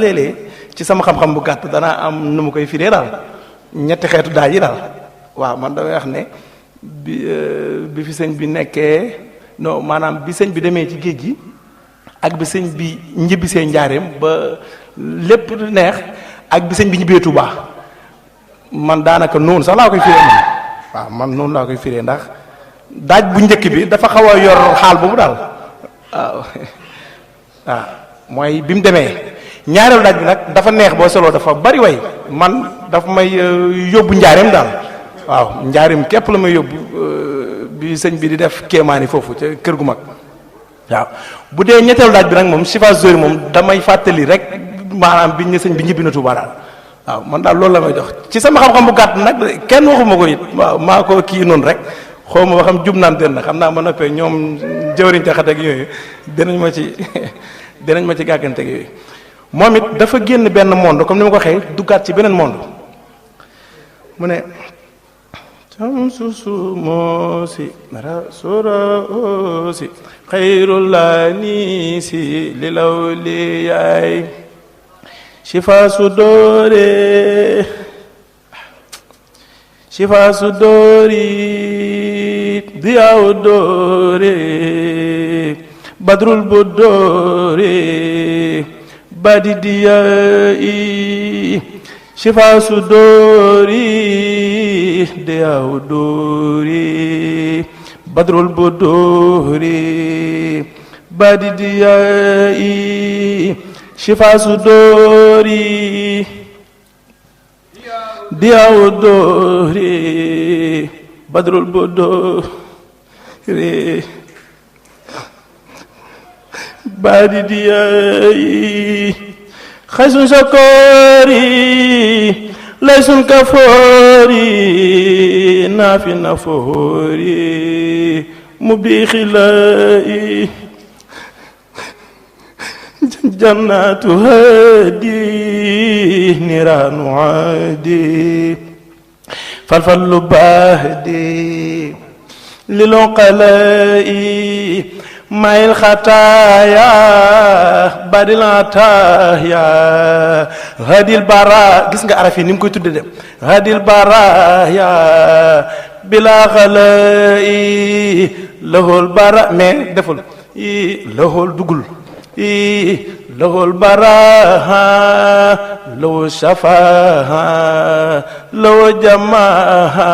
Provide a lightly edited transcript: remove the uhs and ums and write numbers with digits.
léeg-léeg ci sama xam-xam bu gàtt danaa am nu mu koy firee daal ñetti xeetu daaj yi daal waaw man damay wax ne bi fi sëñ bi nekkee non maanaam bi sëñ bi demee ci géej gi ak bi sëñ bi ñibbisee njaareem ba lépp neex ak bi sëñ bi ñibbee Tuubaa man daanaka noonu sax laa koy firee man waaw man noonu laa koy firee ndax daaj bu njëkk bi dafa xaw a yor xaal boobu daal waaw waaw mooy bi mu demee ñaareelu daaj bi nag dafa neex boo solo dafa bari way man dafa may yóbbu njaareem daal waaw njaareem képp la may yóbbu bi sëñ bi di def kéemaani foofu ca kër gu mag waaw bu dee ñetteelu daaj bi nag moom Chifa Zori moom damay fàttali rek maanaam biñ ne sëñ bi ñibbi na Tuubaa daal waaw man daal loolu la may jox ci sama xam-xam bu gàtt nag kenn waxuma ko it waaw maa ko kii noonu rek xaw ma ba xam jub naan den na xam naa ma noppee ñoom jëwriñ ca xateeg yooyu dinañ ma ci gàgganteeg yooyu moom it dafa génn benn monde comme ni ma ko waxee duggaat ci beneen monde mu ne camsusu moosi rasura osi xayrulani si lilaw li yaay shifa su doori diyaw doore badrul bu doore badi diyai shifa su doori diyaw doore badrul bu doore badi diyai shifa su doori diyaw doore badrul bu doore badi diyai xaysun sakori laysun kafori nafi nafori mubixilai jannatu hadi niranu adi falfallu bahdi lilonqalai mayil xataaya badil ataaya hadil bara gis nga araf yi ni mu koy tudde dem hadil baraya bila xalai lahul bara mais deful lahul dugul lahul baraha lahul shafaha lahul jamaha